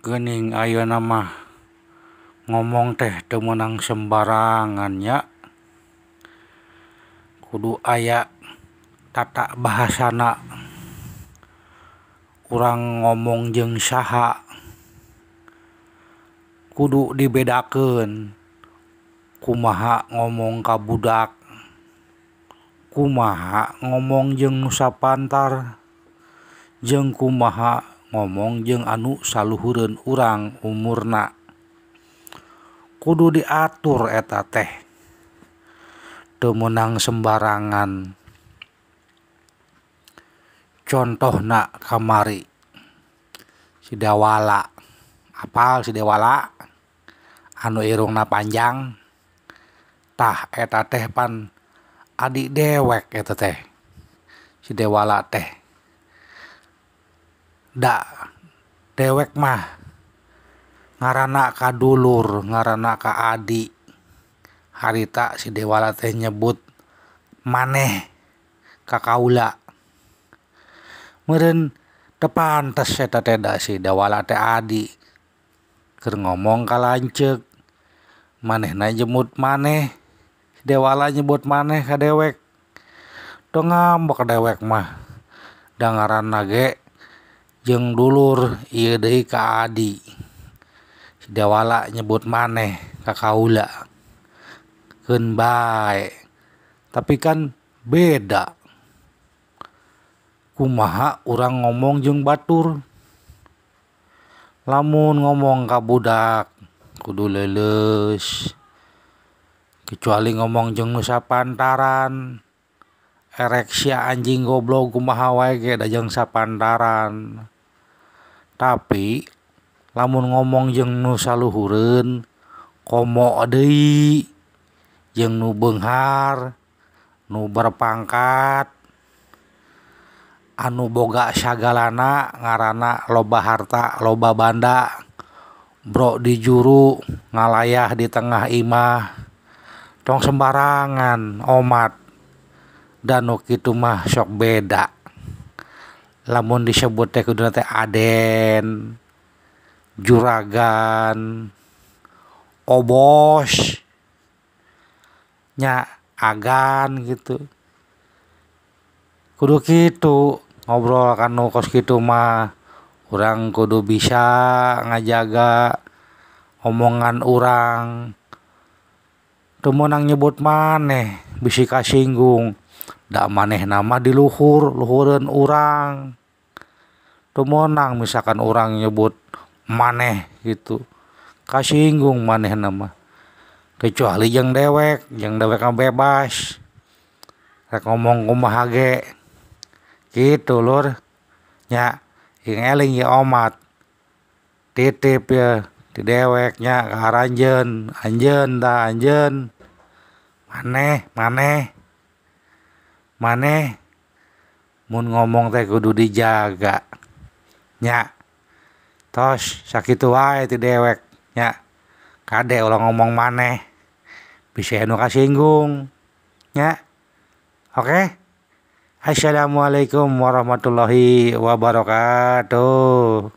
Geuning ayeuna mah ngomong teh teu meunang sembarangan nya. Kudu aya tata bahasana. Urang ngomong jeung saha kudu dibedakeun. Kumaha ngomong ka budak, kumaha ngomong jeung nu sapantar, jeung kumaha ngomong jeung anu saluhureun urang umurna. Kudu diatur eta teh. Teu meunang sembarangan. Contohna kamari si Dewala, apal si Dewala anu irungna panjang, tah eta teh pan adik dewek eta teh si Dewala teh. Da dewek mah ngaranna ka dulur, ngaranna ka adi. Harita si Dewala teh nyebut maneh ka kaula. Meureun teu pantes eta teh da si Dewala teh adi. Keur ngomong ka lanceuk, manehna nyebut maneh, si Dewala nyebut maneh ka dewek. Teu ngambek dewek mah. Da ngaranna ge jeung dulur ieu deui ka adi. Si Dewala nyebut maneh ka kaula. Keun bae. Tapi kan beda. Kumaha urang ngomong jeung batur. Lamun ngomong ka budak kudu leuleus. Kecuali ngomong jeung nu sapantaran. Erek sia anjing goblok kumaha wae ge da jeung sapantaran. Tapi lamun ngomong jeung nu saluhureun komo deui, jeung nu beunghar, nu berpangkat, anu boga sagalana ngaranna loba harta, loba banda, bro di juru, ngalayah di tengah imah. Tong sembarangan omat. Dan nu kitu mah sok beda. Lamun disebut teh kuduna teh aden, juragan, obos, nya agan gitu. Kudu kitu ngobrol ka nu kos kitu mah. Urang kudu bisa ngajaga omongan urang. Teu meunang nyebut maneh bisi kasinggung. Da manehna mah di luhur, luhureun urang. Teu meunang misalkan urang nyebut maneh gitu, kasinggung manehna mah. Kecuali jeung dewek mah bebas. Rek ngomong kumaha ge. Kitu lur. Nya eling ieu omat. Titip ye ti dewek nya ka aranjeun, anjeun tah anjeun. Maneh, maneh. Maneh mun ngomong teh kudu dijaga nya. Tos sakitu wae ti dewek nya. Kade ulah ngomong maneh bisi anu kasinggung nya. Oke. Assalamualaikum warahmatullahi wabarakatuh.